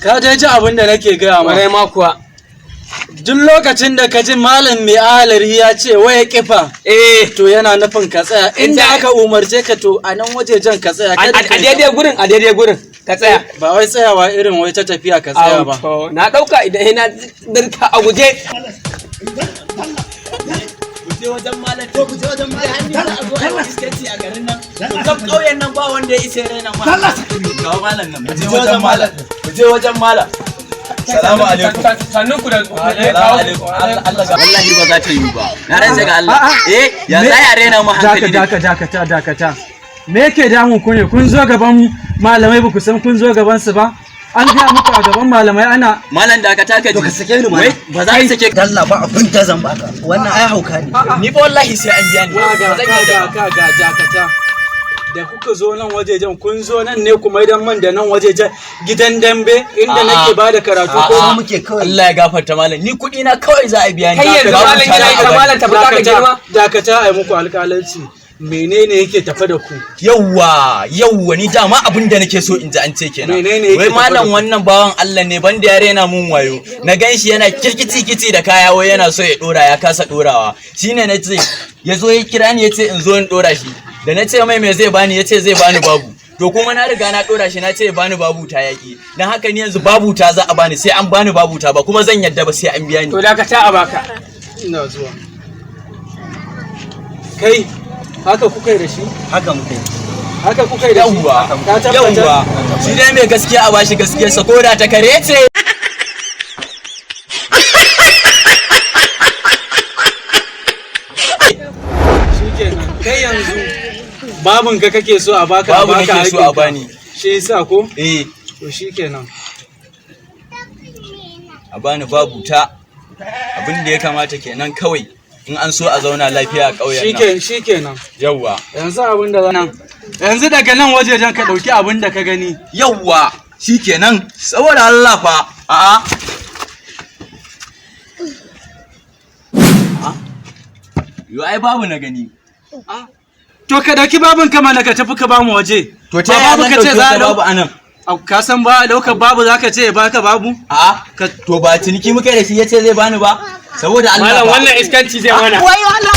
Ka dai ji abin da nake gaya ma. Kwarai ma kuwa. Duk lokacin da ka ji malam mai ahalari ya ce waya kifa, to yana nufin ka tsaya inda aka umarce ka, to a nan wajejen ka tsaya. A Kada ka yi daidai gurin, a daidai gurin ka tsaya. Ba wai tsayawa irin wai ta tafiya ka tsaya ba. Au, to, na dauka idan ina dirka a guje. Je wajen malam, to ku je wajen malam. Ni za a zo a yi iskanci a garin nan? To kaf ƙauyen nan ba wanda ya isa raina ma. Ga malam nan, mu je wajen malam, mu je wajen malam. Salamu alaikum. Sannun ku da Salamu alaikum. Allah Allah, wallahi ba za ta yi ba, na rantsa ga Allah. Eh, ya za a raina mu hankali ne? Daka, dakata, dakata. Me yake damun ku ne? Kun zo gaban malamai, ba ku san kun zo gaban su ba. An gaya muku a gaban malamai ana Malam, dakata ka ji. To ka sake ni. Wai Malam. ba za ka sake. Dalla, ba abin da zan baka. Wannan ai hauka ne. Ni fa wallahi sai an biya ni. Kaga. Ba zan yarda Kaga. ba. Kaga, dakata. Da kuka zo nan wajejen, kun zo nan ne kuma idan man da nan wajejen gidan dambe inda A'a. nake bada karatu ko A'a. Muke kawai. Allah ya gafarta malam, ni kuɗi na kawai za a biya ni. Kai yanzu Babu malam tara yana a ita bani. malam, tafi za ka girma. Dakata, ai muku alƙalanci. Menene yake tafe da ku? Yawwa, yawwa, ni dama abin da nake so in ji an ce kenan. Menene yake Wai malam, tafe da ku? wannan bawan Allah ne banda ya rena mun wayo, na ganshi yana kirkici kici da kaya, wai yana so ya dora, ya kasa dorawa. Shine na ce ya zo ya kira ni, ya ce in zo in dora shi. Da na ce mai me zai bani, ya ce zai bani babu. To kuma na riga na dora shi, na ce ya bani babu ta, yaki. Dan haka ni yanzu babu ta za a bani, sai an bani babu ta, ba kuma zan yadda ba sai an biya ni. To dakata a baka. Ina zuwa. Kai, haka kuka yi da shi? Haka muke. Haka kuka yi da shi? Yawwa. Ka tabbata? Yawwa, shi dai mai gaskiya a bashi gaskiyarsa ko da ta kare ce. Shikenan, kai yanzu babun ka kake so a baka, a Babu baka nake so a haƙƙinka. bani. Shi yasa ko? Eh. To shikenan. A bani babu ta, abin da ya kamata kenan kawai in an so a zauna lafiya a ƙauyen nan. Shikenan, shikenan. Yawwa. Yanzu abin da nan, yanzu daga nan wajejen ka dauki abin da ka gani. Yawwa, shikenan, saboda Allah fa. A'a. A'a. Yo ai babu na gani. To ka dauki babun ka mana, ka tafi ka bamu waje. To ta Ba yaya babu zan ka ce ɗauki za a wata babu dau anan? Au, ka san ba a daukar babu, zaka ce ya baka babu? A'a, to ba ciniki muka da shi yace zai bani ba, saboda Allah Malam, fa. wannan iskanci zai mana. Wayo Allah.